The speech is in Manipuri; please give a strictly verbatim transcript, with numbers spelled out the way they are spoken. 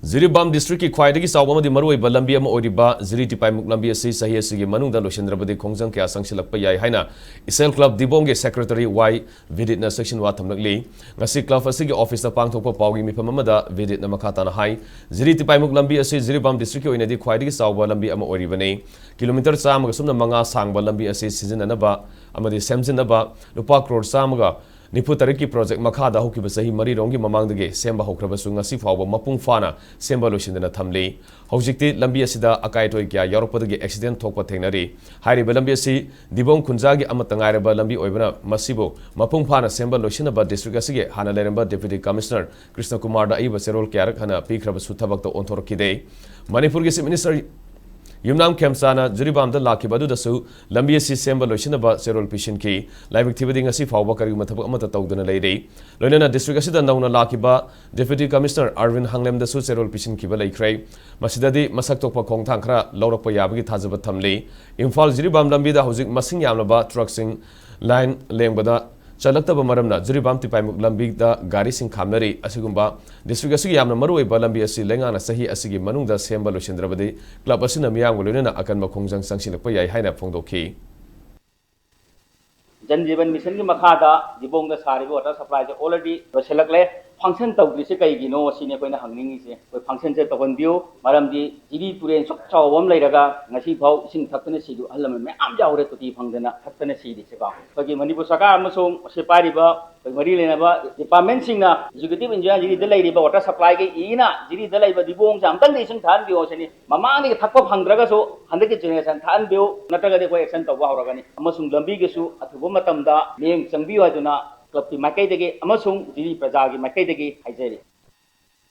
ꯖꯤꯔꯤꯕꯥꯝ ꯗꯤꯁꯇ꯭ꯔꯤꯛꯀꯤ ꯈ꯭ꯋꯥꯏꯗꯒꯤ ꯆꯥꯎꯕ ꯑꯃꯗꯤ ꯃꯔꯨꯑꯣꯏꯕ ꯂꯝꯕꯤ ꯑꯃ ꯑꯣꯏꯔꯤꯕ ꯖꯤꯔꯤ ꯇꯤꯄꯥꯏꯃꯨꯛ ꯂꯝꯕꯤ ꯑꯁꯤ ꯆꯍꯤ ꯑꯁꯤꯒꯤ ꯃꯅꯨꯡꯗ ꯂꯣꯏꯁꯤꯟꯗ꯭ꯔꯕꯗꯤ ꯈꯣꯡꯖꯪ ꯀꯌꯥ ꯆꯪꯁꯤꯜꯂꯛꯄ ꯌꯥꯏ ꯍꯥꯏꯅ ꯏꯁꯦꯜ ꯀ꯭ꯂꯕ ꯗꯤꯕꯣꯡꯒꯤ ꯁꯦꯀ꯭ꯔꯦꯇꯔꯤ ꯋꯥꯏ ꯕꯤꯗꯤꯠꯅ ꯆꯦꯛꯁꯤꯟꯋꯥ ꯊꯝꯂꯛꯂꯤ꯫ ꯉꯁꯤ ꯀ꯭ꯂꯕ ꯑꯁꯤꯒꯤ ꯑꯣꯐꯤꯁꯇ ꯄꯥꯡꯊꯣꯛꯄ ꯄꯥꯎꯒꯤ ꯃꯤꯐꯝ ꯑꯃꯗ ꯕꯤꯗꯤꯠꯅ ꯃꯈꯥ ꯇꯥꯅ ꯍꯥꯏ, ꯖꯤꯔꯤ ꯇꯤꯄꯥꯏꯃꯨꯛ ꯂꯝꯕꯤ ꯑꯁꯤ ꯖꯤꯔꯤꯕꯥꯝ ꯗꯤꯁꯇ꯭ꯔꯤꯛꯀꯤ ꯑꯣꯏꯅꯗꯤ ꯈ꯭ꯋꯥꯏꯗꯒꯤ ꯆꯥꯎꯕ ꯂꯝꯕꯤ ꯑꯃ ꯑꯣꯏꯔꯤꯕꯅꯤ꯫ ꯀꯤꯂꯣꯃꯤꯇꯔ ꯆꯥꯝꯃꯒ ꯁꯨꯞꯅ ꯃꯉꯥ ꯁꯥꯡꯕ ꯂꯝꯕꯤ ꯑꯁꯤ ꯁꯤꯖꯤꯟꯅꯅꯕ ꯑꯃꯗꯤ ꯁꯦꯝꯖꯤꯟꯅꯕ ꯂꯨꯄꯥ ꯀ꯭ꯔꯣꯔ ꯆꯥꯝꯃꯒ ꯅꯤꯐꯨ ꯇꯔꯦꯠꯀꯤ ꯄ꯭ꯔꯣꯖꯦꯛ ꯃꯈꯥꯗ ꯍꯧꯈꯤꯕ ꯆꯍꯤ ꯃꯔꯤꯔꯣꯝꯒꯤ ꯃꯃꯥꯡꯗꯒꯤ ꯁꯦꯝꯕ ꯍꯧꯈ꯭ꯔꯕꯁꯨ ꯉꯁꯤ ꯐꯥꯎꯕ ꯃꯄꯨꯡ ꯐꯥꯅ ꯁꯦꯝꯕ ꯂꯣꯏꯁꯤꯟꯗꯅ ꯊꯝꯂꯤ꯫ ꯍꯧꯖꯤꯛꯇꯤ ꯂꯝꯕꯤ ꯑꯁꯤꯗ ꯑꯀꯥꯏ ꯑꯇꯣꯏ ꯀꯌꯥ ꯌꯥꯎꯔꯛꯄꯗꯒꯤ ꯑꯦꯛꯁꯤꯗꯦꯟ ꯊꯣꯛꯄ ꯊꯦꯡꯅꯔꯤ꯫ ꯍꯥꯏꯔꯤꯕ ꯂꯝꯕꯤ ꯑꯁꯤ ꯗꯤꯕꯣꯡ ꯈꯨꯟꯖꯥꯒꯤ ꯑꯃꯠꯇ ꯉꯥꯏꯔꯕ ꯂꯝꯕꯤ ꯑꯣꯏꯕꯅ ꯃꯁꯤꯕꯨ ꯃꯄꯨꯡ ꯐꯥꯅ ꯁꯦꯝꯕ ꯂꯣꯏꯁꯤꯟꯅꯕ ꯗꯤꯁꯇ꯭ꯔꯤꯛ ꯑꯁꯤꯒꯤ ꯍꯥꯟꯅ ꯂꯩꯔꯝꯕ ꯗꯦꯄ꯭ꯌꯨꯇꯤ ꯀꯃꯤꯁꯅꯔ ꯀ꯭ꯔꯤꯁꯅ ꯀꯨꯃꯥꯔꯗ ꯑꯏꯕ ꯆꯦꯔꯣꯜ ꯀꯌꯥꯔꯛ ꯍꯟꯅ ꯄꯤꯈ꯭ꯔꯕꯁꯨ ꯊꯕꯛꯇ ꯑꯣꯟꯊꯣꯔꯛꯈꯤꯗꯦ꯫ ꯃꯅꯤꯄꯨꯔꯒꯤ ꯆꯤꯐ ꯃꯤꯅꯤꯁꯇꯔ ꯌꯨꯝꯅꯥꯝ ꯈꯦꯝꯆꯥꯅ ꯖꯤꯔꯤꯕꯥꯝꯗ ꯂꯥꯛꯈꯤꯕ ꯑꯗꯨꯗꯁꯨ ꯂꯝꯕꯤ ꯑꯁꯤ ꯁꯦꯝꯕ ꯂꯣꯏꯁꯤꯟꯅꯕ ꯆꯦꯔꯣꯜ ꯄꯤꯁꯤꯟꯈꯤ꯫ ꯂꯥꯏꯕꯛ ꯊꯤꯕꯗꯤ ꯉꯁꯤ ꯐꯥꯎꯕ ꯀꯔꯤꯒꯨꯝꯕ ꯊꯕꯛ ꯑꯃꯠꯇ ꯇꯧꯗꯅ ꯂꯩꯔꯤ꯫ ꯂꯣꯏꯅꯅ ꯗꯤꯁꯇ꯭ꯔꯤꯛ ꯑꯁꯤꯗ ꯅꯧꯅ ꯂꯥꯛꯈꯤꯕ ꯗꯦꯄ꯭ꯌꯨꯇꯤ ꯀꯃꯤꯁꯅꯔ ꯑꯔꯕꯤꯟ ꯍꯥꯡꯂꯦꯝꯗꯁꯨ ꯆꯦꯔꯣꯜ ꯄꯤꯁꯤꯟꯈꯤꯕ ꯂꯩꯈ꯭ꯔꯦ꯫ ꯃꯁꯤꯗꯗꯤ ꯃꯁꯛ ꯊꯣꯛꯄ ꯈꯣꯡꯊꯥꯡ ꯈꯔ ꯂꯧꯔꯛꯄ ꯌꯥꯕꯒꯤ ꯊꯥꯖꯕ ꯊꯝꯂꯤ꯫ ꯏꯝꯐꯥꯜ ꯖꯤꯔꯤꯕꯥꯝ ꯂꯝꯕꯤꯗ ꯍꯧꯖꯤꯛ ꯃꯁꯤꯡ ꯌꯥꯝꯂꯕ ꯇ꯭ꯔꯛꯁꯤꯡ ꯂꯥꯏꯟ ꯂꯦꯡꯕꯗ ꯆꯠꯂꯛꯇꯕ ꯃꯔꯝꯅ ꯖꯤꯔꯤꯕꯥꯝ ꯇꯤꯄꯥꯏꯃꯨꯛ ꯂꯝꯕꯤꯗ ꯒꯥꯔꯤꯁꯤꯡ ꯈꯥꯝꯅꯔꯤ꯫ ꯑꯁꯤꯒꯨꯝꯕ ꯗꯤꯁꯇ꯭ꯔꯤꯛ ꯑꯁꯤꯒꯤ ꯌꯥꯝꯅ ꯃꯔꯨꯑꯣꯏꯕ ꯂꯝꯕꯤ ꯑꯁꯤ ꯂꯩꯉꯥꯛꯅ ꯆꯍꯤ ꯑꯁꯤꯒꯤ ꯃꯅꯨꯡꯗ ꯁꯦꯝꯕ ꯂꯣꯏꯁꯤꯟꯗ꯭ꯔꯕꯗꯤ ꯀ꯭ꯂꯕ ꯑꯁꯤꯅ ꯃꯤꯌꯥꯝꯒ ꯂꯣꯏꯅꯅ ꯑꯀꯟꯕ ꯈꯣꯡꯖꯪ ꯆꯪꯁꯤꯜꯂꯛꯄ ꯌꯥꯏ ꯍꯥꯏꯅ ꯐꯣꯡꯗꯣꯛꯈꯤ꯫ ꯖꯟ ꯖꯤꯕꯟ ꯃꯤꯁꯟꯒꯤ ꯃꯈꯥꯗ ꯗꯤꯕꯣꯡꯗ ꯁꯥꯔꯤꯕ ꯋꯥꯇꯔ ꯁꯄ꯭ꯂꯥꯏꯁꯦ already ꯂꯣꯏꯁꯤꯜꯂꯛꯂꯦ꯫ ꯐꯪꯁꯟ ꯇꯧꯗ꯭ꯔꯤꯁꯦ ꯀꯩꯒꯤꯅꯣ ꯁꯤꯅꯤ ꯑꯩꯈꯣꯏꯅ ꯍꯪꯅꯤꯡꯉꯤꯁꯦ꯫ ꯑꯩꯈꯣꯏ ꯐꯪꯁꯟꯁꯦ ꯇꯧꯍꯟꯕꯤꯌꯨ꯫ ꯃꯔꯝꯗꯤ ꯖꯤꯔꯤ ꯇꯨꯔꯦꯟ ꯁꯨꯛ ꯆꯥꯎꯕ ꯑꯃ ꯂꯩꯔꯒ ꯉꯁꯤ ꯐꯥꯎ ꯏꯁꯤꯡ ꯊꯛꯇꯅ ꯁꯤꯗꯨ ꯑꯍꯜ ꯂꯃꯟ ꯃꯌꯥꯝ ꯌꯥꯎꯔꯦ ꯇꯣꯇꯤ ꯐꯪꯗꯅ ꯊꯛꯇꯅ ꯁꯤꯔꯤꯁꯦꯀꯣ꯫ ꯑꯩꯈꯣꯏꯒꯤ ꯃꯅꯤꯄꯨꯔ ꯁꯔꯀꯥꯔ ꯑꯃꯁꯨꯡ ꯃꯁꯤ ꯄꯥꯏꯔꯤꯕ ꯑꯩꯈꯣꯏ ꯃꯔꯤ ꯂꯩꯅꯕ ꯗꯤꯄꯥꯔꯠꯃꯦꯟꯁꯤꯡꯅ ꯑꯦꯛꯖꯤꯀ꯭ꯌꯨꯇꯤꯚ ꯏꯟꯖꯤꯅꯤꯌꯥꯔ ꯖꯤꯔꯤꯗ ꯂꯩꯔꯤꯕ ꯋꯥꯇꯔ ꯁꯄ꯭ꯂꯥꯏꯒꯤ ꯏꯅ ꯖꯤꯔꯤꯗ ꯂꯩꯕ ꯗꯤꯕꯣꯡꯁꯦ ꯑꯃꯨꯛꯇꯪꯗꯤ ꯏꯁꯤꯡ ꯊꯛꯍꯟꯕꯤꯌꯣ ꯁꯤꯅꯤ꯫ ꯃꯃꯥꯡꯗꯒꯤ ꯊꯛꯄ ꯐꯪꯗ꯭ꯔꯒꯁꯨ ꯍꯟꯗꯛꯀꯤ ꯖꯦꯅꯦꯔꯦꯁꯟ ꯊꯛꯍꯟꯕꯤꯌꯨ, ꯅꯠꯇ꯭ꯔꯒꯗꯤ ꯑꯩꯈꯣꯏ ꯑꯦꯛꯁꯟ ꯇꯧꯕ ꯍꯧꯔꯒꯅꯤ꯫ ꯑꯃꯁꯨꯡ ꯂꯝꯕꯤꯒꯤꯁꯨ ꯑꯊꯨꯕ ꯃꯇꯝꯗ ꯃꯤꯠꯌꯦꯡ ꯆꯪꯕꯤꯌꯨ ꯍꯥꯏꯗꯨꯅ ꯀ꯭ꯂꯕꯀꯤ ꯃꯥꯏꯀꯩꯗꯒꯤ ꯑꯃꯁꯨꯡ ꯖꯤꯔꯤ ꯄ꯭ꯔꯖꯥꯒꯤ ꯃꯥꯏꯀꯩꯗꯒꯤ ꯍꯥꯏꯖꯔꯤ꯫